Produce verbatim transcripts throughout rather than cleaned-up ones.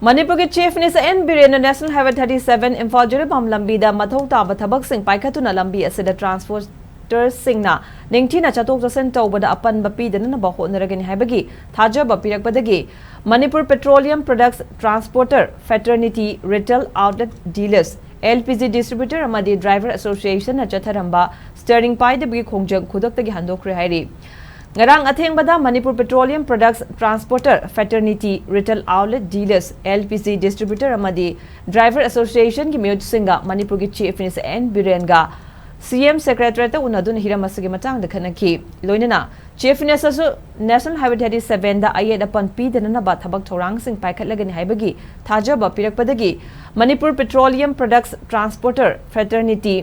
ꯃꯅꯤꯄꯨꯔꯒꯤ Chief Minister N ꯕꯤꯔꯦꯟꯅ National Highway thirty seven Imphal Jiribam ꯂꯝꯕꯤꯗ ꯃꯊꯧ ꯇꯥꯕ ꯊꯕꯛꯁꯤꯡ ꯄꯥꯏꯈꯠꯇꯨꯅ ꯂꯝꯕꯤ ꯑꯁꯤꯗ transporterꯁꯤꯡꯅ ꯅꯤꯡꯊꯤꯅ ꯆꯠꯊꯣꯛ ꯆꯠꯁꯤꯟ ꯇꯧꯕꯗ ꯑꯄꯟꯕ ꯄꯤꯗꯅꯅꯕ ꯍꯣꯠꯅꯔꯒꯅꯤ ꯍꯥꯏꯕꯒꯤ ꯊꯥꯖꯕ ꯄꯤꯔꯛꯄꯗꯒꯤ Manipur Petroleum Products Transporter Fraternity, Retail Outlet Dealers, L P G Distributor ꯑꯃꯗꯤ Driver Associationꯅ ꯆꯠꯊꯔꯝꯕ steering ꯄꯥꯏꯗꯕꯒꯤ ꯈꯣꯡꯖꯪ ꯈꯨꯗꯛꯇꯒꯤ ꯍꯟꯗꯣꯛꯈ꯭ꯔꯦ ꯍꯥꯏꯔꯤ꯫ ꯉꯔꯥꯡ ꯑꯊꯦꯡꯕꯗ Manipur Petroleum Products Transporter Fraternity, Retail Outlet Dealers, L P G Distributor ꯑꯃꯗꯤ Driver Associationꯒꯤ ꯃꯤꯑꯣꯏꯁꯤꯡꯒ ꯃꯅꯤꯄꯨꯔꯒꯤ Chief Minister N ꯕꯤꯔꯦꯟꯒ C M Secretariatꯇ ꯎꯅꯗꯨꯅ ꯍꯤꯔꯝ ꯑꯁꯤꯒꯤ ꯃꯇꯥꯡꯗ ꯈꯟꯅꯈꯤ꯫ ꯂꯣꯏꯅꯅ Chief Ministerꯁꯨ National Highway thirty sevenꯗ ꯑꯌꯦꯠ ꯑꯄꯟ ꯄꯤꯗꯅꯅꯕ ꯊꯕꯛ ꯊꯧꯔꯥꯡꯁꯤꯡ ꯄꯥꯏꯈꯠꯂꯒꯅꯤ ꯍꯥꯏꯕꯒꯤ ꯊꯥꯖꯕ ꯄꯤꯔꯛꯄꯗꯒꯤ Manipur Petroleum Products Transporter Fraternity,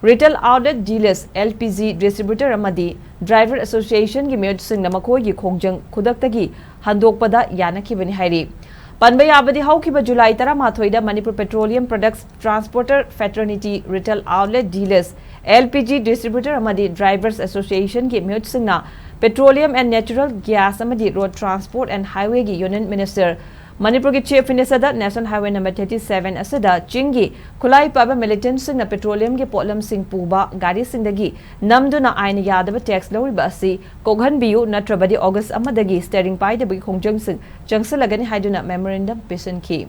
Retail Outlet Dealers, L P G Distributor ꯑꯃꯗꯤ Driver Associationꯒꯤ ꯃꯤꯑꯣꯏꯁꯤꯡꯅ ꯃꯈꯣꯏꯒꯤ ꯈꯣꯡꯖꯪ ꯈꯨꯗꯛꯇꯒꯤ ꯍꯟꯗꯣꯛꯄꯗ ꯌꯥꯅꯈꯤꯕꯅꯤ ꯍꯥꯏꯔꯤ꯫ ꯄꯟꯕ ꯌꯥꯕꯗꯤ, ꯍꯧꯈꯤꯕ ꯖꯨꯂꯥꯏ ꯇꯔꯥꯃꯥꯊꯣꯏꯗ Manipur Petroleum Products Transporter Fraternity, Retail Outlet Dealers, L P G Distributor ꯑꯃꯗꯤ Drivers Associationꯒꯤ ꯃꯤꯍꯨꯠꯁꯤꯡꯅ Petroleum and Natural Gas ꯑꯃꯗꯤ Road Transport and Highwayꯒꯤ Union Minister, ꯃꯅꯤꯄꯨꯔꯒꯤ Chief Ministerꯗ National Highway number thirty seven ꯑꯁꯤꯗ ꯆꯤꯡꯒꯤ ꯈꯨꯠꯂꯥꯏ ꯄꯥꯏꯕ militantꯁꯤꯡꯅ petroleumꯒꯤ ꯄꯣꯠꯂꯝꯁꯤꯡ ꯄꯨꯕ ꯒꯥꯔꯤꯁꯤꯡꯗꯒꯤ ꯅꯝꯗꯨꯅ ꯑꯥꯏꯟ ꯌꯥꯗꯕ tax ꯂꯧꯔꯤꯕ ꯑꯁꯤ ꯀꯣꯛꯍꯟꯕꯤꯌꯨ, ꯅꯠꯇ꯭ꯔꯕꯗꯤ August ꯑꯃꯗꯒꯤ steering ꯄꯥꯏꯗꯕꯒꯤ ꯈꯣꯡꯖꯪꯁꯤꯡ ꯆꯪꯁꯤꯜꯂꯒꯅꯤ ꯍꯥꯏꯗꯨꯅ memorandum ꯄꯤꯁꯤꯟꯈꯤ꯫